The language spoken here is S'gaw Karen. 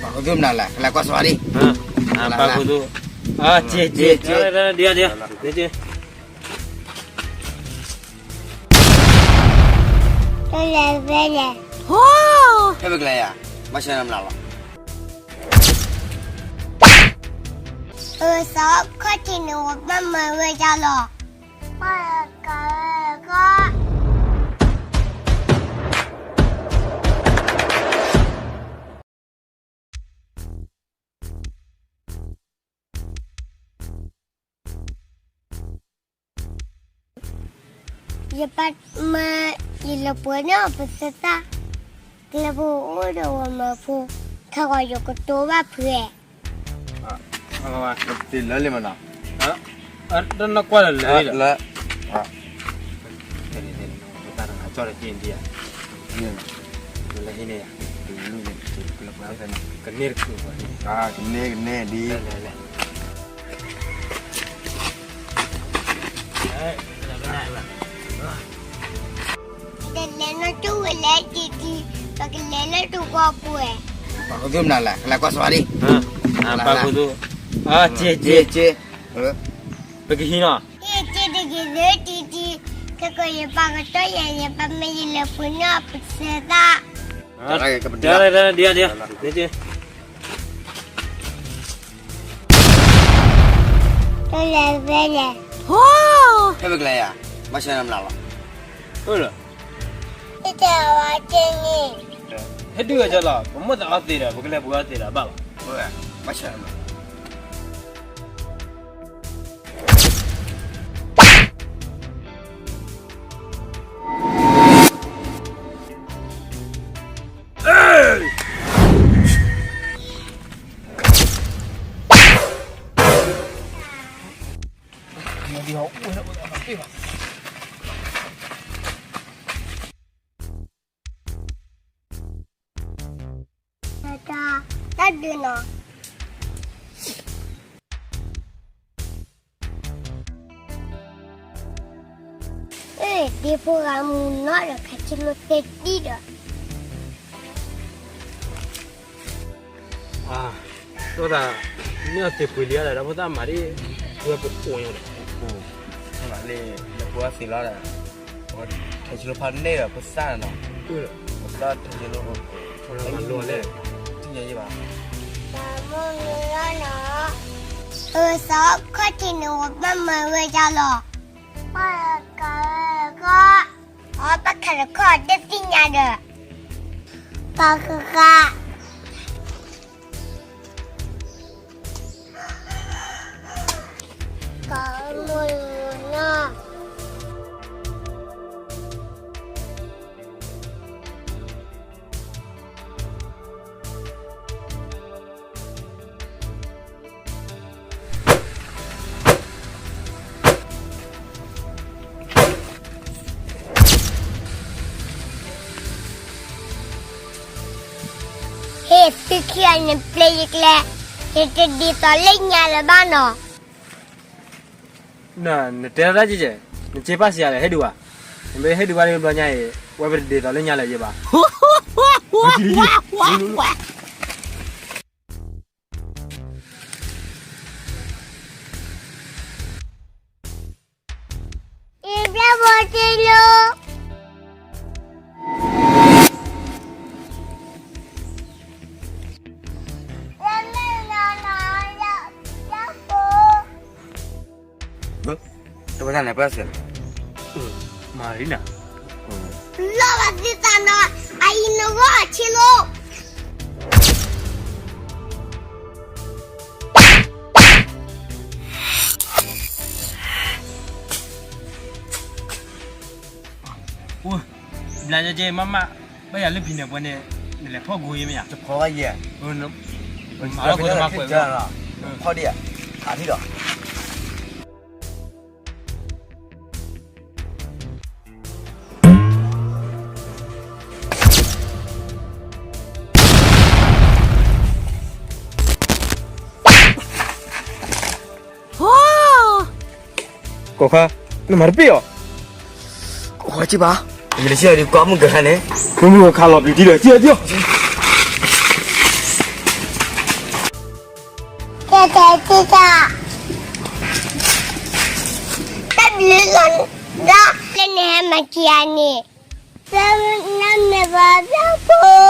ပှၤကသူမနုၤလဲၣ်, ကလဲၤကွၢ်စဝါဒံး, ပှၤကသူ, က့ၤ, က့ၤ, က့ၤ, က့ၤ, က့ၤ, ဖဲလဲၣ်, ဖဲလဲၣ်, ဖဲပကလဲၤယၤ, ဘၣ်ဆၣ်နမနုၤလီၤ, ပကစးခီၣ်ထံးန့ၣ် ပှၤဘၣ်မၤဝဲဒၣ်လီၤ. ယပၢ်မၢယလဲၤပှ့ၤန့ၢ်အီၤပသဲသၣ်, ကလဲၤပှ့ၤအိၣ်ဒီးဝဲမၢဖိ, ခဲဂီၤယကတိၤဘၣ်ဖုး, တလၢလံမနီၤ, တနကွၢ်လၢလၢလၢ, တၢ်တဂၤကၠီတက့ၢ်ဒံးဧါ, လၢဟံးန့ၣ်ယၤ, ကန့ၢ်တခုၣ်ပှၤန့ၣ်, ကန့ၢ်ကန့ၢ်ဒ် တလဲၤနီၢ်ကၠိဝဲလဲၣ်တံတံ, ပကလဲၤလၢတဝီပူၤဝဲ, ပှၤကသူမနုၤလဲၣ်, ကလဲၤကွၢ်စဝါဒံး, ပှၤကသူ, က့ၤ, က့ၤ, က့ၤ, ပကဟံးနီၤ, က့ၤတဂ့ၤလၢတံတံ, ခဲကီးယပၢ်ကတီၢ်ယၤ ယပၢ်မၢယလဲၤပှ့ၤန့ၢ်အီၤပသဲသၣ်, ဒ်, ဒ်, ဖဲလဲၣ်, ဖဲလဲၣ်, ဖဲပကလဲၤယၤ, ဘၣ်ဆၣ်နမနုၤလီၤ, ဟဲဒုးဝဲကလီၤ, ပမိၣ်သးအီသံးဒီး ပကလဲၤပှ့ၤအီသံးဒီးဘၣ်လီၤ, ဘၣ်ဆၣ်နမနုၤ တၢ်ဒုးနီၤ, အၢ ဒ့ဖိဂၤမုၢ်နီၢ်ဒီး ခါဆံလိသ့ဒံဒီး အၢ ဒိၣ်သး မ့ၢ်အီၤသ့ၣ်ပှ့ၤလံဒီး ဒီးဖိသၣ်မၤဒ် ဝဲပအိၣ်ညါဒီး လၢပှၤသ့ၣ်လီၤဒီး ထဲဆံလိဖးန့ၣ်ဒီး ဖိသၣ်နီၤ ဖိသၣ်ထဲဆံလိ လီၤလဲၣ် ထံၣ်ညါယဘၣ် ပမိၢ်မုၢ်လီၤနီၤ ပသးခီၣ်ထံးန့ၣ် ဝဲဘၣ်မၤဝဲဒၣ်လီၤ ပှၤကါ အီ ပှၤခးတခီ တသ့ၣ်ညါဒီး ပှၤကါ ကမိၢ်နီၤ ဟ့ၣ် သုခံဂၤန့ၣ် ပျဲယကျဲ ယတဒ်သိးလၢညါလၢၤဘၣ်နီၤ နတဲတၢ်ကဲကဲ နစ့ပၢ်စံးယၤလဲၣ် ဟ့ၣ်ဒုးဘၣ် နမ့ၢ်ဟ့ၣ်ဒုးဘၣ်န့ၣ်ဘျီညါအံၤ ဝဲပတဒ်သိးလၢညါလၢၤယဘၣ် အံၤ ဘျၢဘိတ့လိ တဝဲဒၣ်န့ၣ် ပၢ်စၢၤ မၤရံနၤ လီၤဘၣ်သ့ၣ်သးနီၤ အအံၤနဂီၢ်အဆ့လိ အိ ဘျါကဲကဲ မ့ၢ်မ့ၢ် ဘၣ်ယၤလၢဖံန့ၣ် ပှၤန့ၣ် နလဲၤဖီၣ်ဂိၤယဲမ့ၢ်ယၤ တဖီၣ်ဘၣ်ယဲ မၤလီၤဖိတမၤကွဲးဘၣ် ဖီၣ်ဒံးယၤ ခးထံၣ်ဒီး ကိးခါ နမၤတပ့ၢ်အီၤ ကိးခါကံၣ်ဘၣ် ယလဲၤဆံးအီၤဒီး ကွၢ်မုၢ်ကခါန့ၣ် မုၢ်မုၢ်ကခါလီၤပျံၤတံၢ်ဒီး ကံၣ်အီၤကံၣ်အီၤ တဲတၢ်, တၢ်ဘျုးလီၤ, လၢနဟဲမၤက့ၤအန့ၣ်, တၢ်နမ့ၢ်ပှၤဘျုးဖိ,